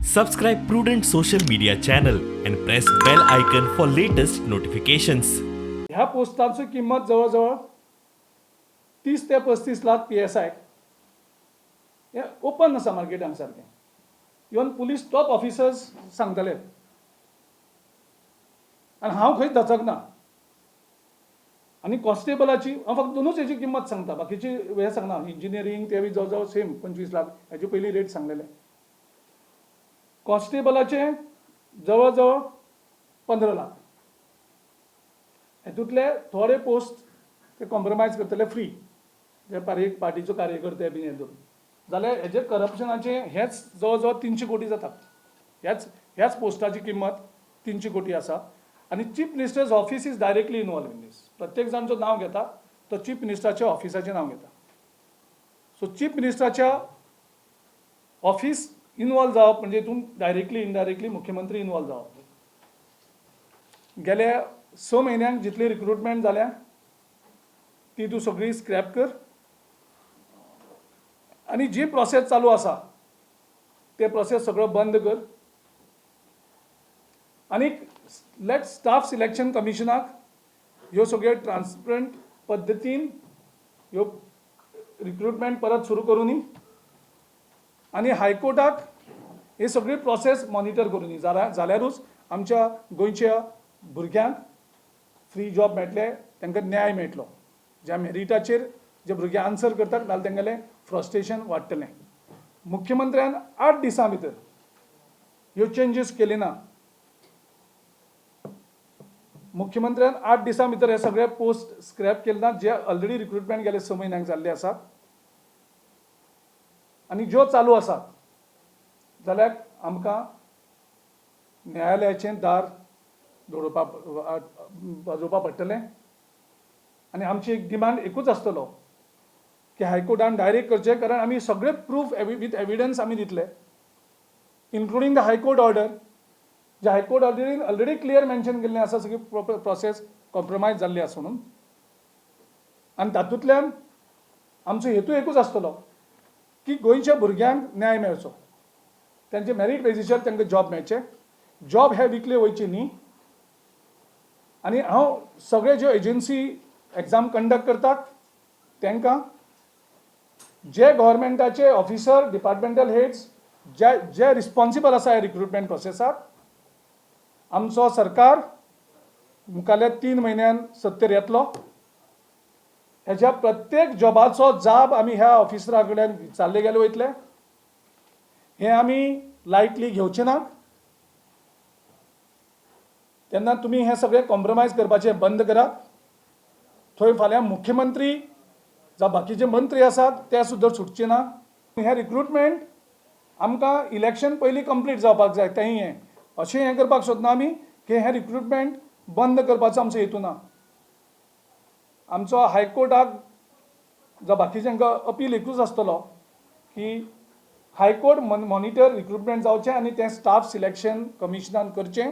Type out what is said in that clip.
Subscribe Prudent Social Media channel and press bell icon for latest notifications. ह्या पोस्टांची किंमत जवळ जवळ 30 ते 35 लाख पीएसआय. हे ओपन आसा मार्केटान सारकें. इवन पुलीस टॉप ऑफिसर्स सांगतले आनी हांव खंयच दचकना. आनी कॉन्स्टेबलाची हांव फक्त दोनूच हेची किंमत सांगता, बाकीची हें सांगना. इंजिनियरींग ते बी जवळ जवळ सेम 25 लाख, हेजे पयलीं रेट सांगलेले. कॉन्स्टेबलाचे जवळ जवळ 15 लाख. हेतूंतले थोडे पोस्ट ते कॉम्प्रोमायज करतले फ्री, जे पार्टीचो कार्यकर्ते बी हें धरून जाल्यार हेजे करप्शनाचे हेच जवळ जवळ 300 कोटी जातात. ह्याच ह्याच पोस्टाची किंमत 300 कोटी आसा आनी Chief Minister's office is directly involve in this. प्रत्येक जाण जो नांव घेता तो चीफ मिनिस्टराच्या ऑफिसाचें नांव घेता. सो चीफ मिनिस्टराच्या ऑफिस इनवॉल्व जावप म्हणजे हितून डायरेक्टली इनडायरेक्टली मुख्यमंत्री इनवॉल्व जावप. गेल्या 6 म्हयन्यांक जितली रिक्रुटमेंट जाल्या ती तूं सगळी स्क्रॅप कर आनी जी प्रोसेस चालू आसा ते प्रोसेस सगळो बंद कर आनी लेट स्टाफ सिलेक्शन कमिशनाक ह्यो सगळ्यो ट्रान्सपरंट पद्दतीन ह्यो रिक्रुटमेंट परत सुरू करुनी आनी हायकोर्टाक ही सगळी प्रोसेस मॉनिटर करुनी. जाल्यारूच आमच्या गोंयच्या भुरग्यांक फ्री जॉब मेळटले, तांकां न्याय मेळटलो, ज्या मेरिटाचेर जे भुरगे आन्सर करतात. नाल्यार तेंगेलें फ्रस्ट्रेशन वाडटलें. मुख्यमंत्र्यान 8 दिसां भितर ह्यो चेंजीस केली ना, मुख्यमंत्र्यान 8 दिसां भितर हे सगळे पोस्ट स्क्रॅप केले ना, जे ऑलरेडी रिक्रुटमेंट गेले 6 म्हयन्यांक जाल्ले आसात आनी ज्यो चालू आसात, जाल्यार आमकां न्यायालयाचें दार दवरपाक वाजोवपा पडटलें. आनी आमची एक डिमांड एकूच आसतलो की हायकोर्टान डायरेक्ट करचें, कारण आमी सगळे प्रूफ विथ एविडन्स आमी दितले, including the high court order, J high court ऑर्डरीन already clear mention केल्लें आसा, सगळी प्रोसेस कॉम्प्रोमायज जाल्ली आसा म्हणून. आनी तातूंतल्यान आमचो हेतू एकूच आसतलो की गोंयच्या भुरग्यांक न्याय मेळचो, तांचे मेरीट बेजीचेर तांकां जॉब मेळचे, जॉब हे विकले वयचे न्ही. आनी हांव सगळे ज्यो एजन्सी एग्जाम कंडक्ट करतात तांकां, जे गव्हर्मेंटाचे ऑफिसर, डिपार्टमेंटल हेड्स जे जे रिस्पॉन्सिबल आसा ह्या रिक्रुटमेंट प्रोसेसाक, आमचो सरकार मुखारल्या 3 म्हयन्यान सत्तेर येतलो. हेज्या प्रत्येक जॉबाचो जाब आमी ह्या ऑफिसरा कडल्यान विचारले गेले वयतले. हें आमी लायटली घेवचे ना. तेन्ना तुमी हें सगळें कॉम्प्रोमायज करपाचें बंद करात. थंय फाल्यां मुख्यमंत्री जावं बाकीचे मंत्री आसात ते सुद्दां सुटचे ना. हें रिक्रुटमेंट आमकां इलेक्शन पयलीं कंप्लीट जावपाक जाय. तेंय हें अशें हें करपाक सोदना आमी की हें रिक्रुटमेंट बंद करपाचो आमचो हेतू ना. आमचो हायकोर्टाक जावं बाकीच्यांकां अपील एकूच आसतलो की हायकोर्ट मॉनिटर रिक्रुटमेंट जावचें आनी तें स्टाफ सिलेक्शन कमिशनान करचें.